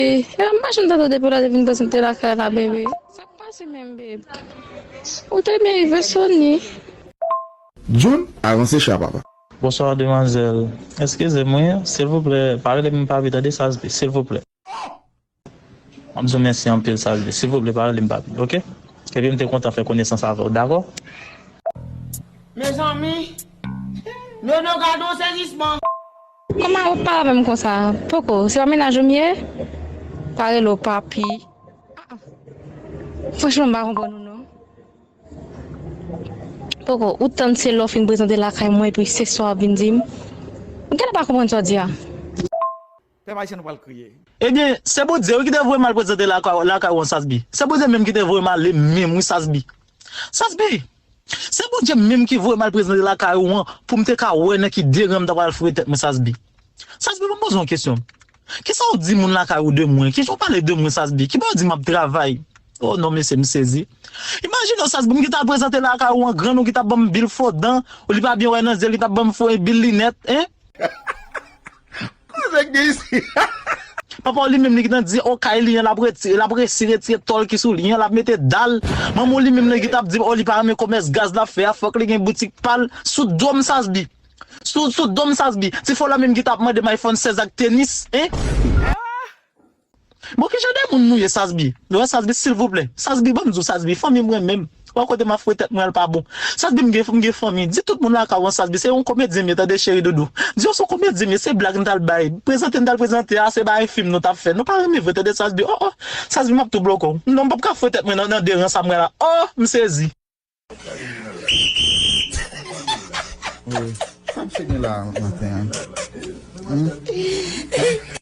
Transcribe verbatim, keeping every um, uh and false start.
E, e, m pa janm tande w depi w la te vin prezante lakay la, bebe. Sa k pase menm, babe? Ou te byen rive, Sony. John, avanse cha papa. Bonswa demwazèl. Eskize m wi, silvouplè, pa rele m papi tande Sasbi, silvouplè. M ap di w mèsi anpil Sasbi, silvouplè pa rele m papi, oke? Epi m te kontan fè konesans avè w, dakò? Mezanmi, Nono gade yon sezisman. Kòman ou pale avè m konsa? Poko, se pa mennaj ou m ye? Pa rele w papi. Ah, ah. Franchman, m pa konprann ou non. Poko, ou tann se lè w fin prezante lakay mwen epi se sa w ap vin di m. M genlè pa konprann sa w di a. Pèp ayisyen nou pral kriye. Ebyen, se Bondye wi ki te voye m al prezante lakay lakay ou an Sasbi. Se Bondye menm ki te voye m ale menm wi Sasbi. Sasbi! Se Bondye menm ki voye m al prezante lakay ou an pou m te ka wè nan ki deran m ta pral foure tèt mwen Sasbi. Sasbi, ban m poze yon kesyon. Kisa w di moun lakay ou de mwen? Kijan w pale de mwen Sasbi? Kibò w di m ap travay? Oh non mesye m sezi. Imajine w Sasbi, m ki t al prezante lakay ou an grann ou ki t ap ban m bil fo dan, ou li pa byen wè nan zye l ki t ap ban m fo bil linèt, en? Koze k gen isi? Papa w li menm li gentan di okay li an l ap retire, l ap resi retire tòl ki sou li an, l ap mete dal. Manman w li menm li ki t ap di oh li pa renmen komès gaz l ap fè a, fòk li gen boutik pa l. Sou do m Sasbi. Sou sou do m Sasbi. Ti fo la menm ki t ap mande m iPhone sèz ak tenis, en? Bon kijan de moun nou ye Sasbi? Lè w wè Sasbi silvouplè. Sasbi ban m di w Sasbi fanmi m renmen m. Wè kote m ap foure tèt mwen al pa bon. Sasbi m gen m gen fanmi. Di tout moun lakay ou an Sasbi se yon komedyen m ye tande cheri doudou. Di yo se yon komedyen m ye se blag m t al bay. Prezante m t al prezante a se bagay fim nou t ap fè. Nou pa renmen vre tande Sasbi oh oh. Sasbi m ap tou bloke w. Non m p ap ka foure tèt mwen nan nan deran sa m wè la. Oh m sezi. Sa m se gen la maten an?